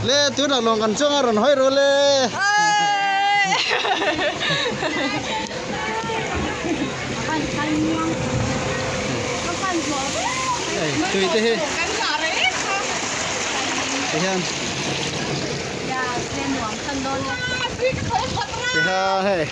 Le tunah lawng kan chuang a rawn hawi ru le. Hei tui te hi ti hian ti hian hei.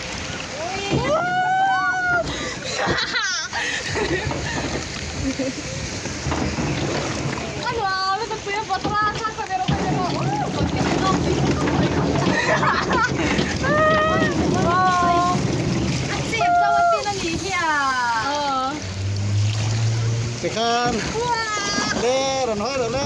Tikhan le rawn hawi rawh le.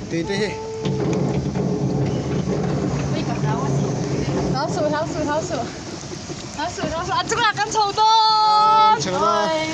Tui te hi. Chho dawn.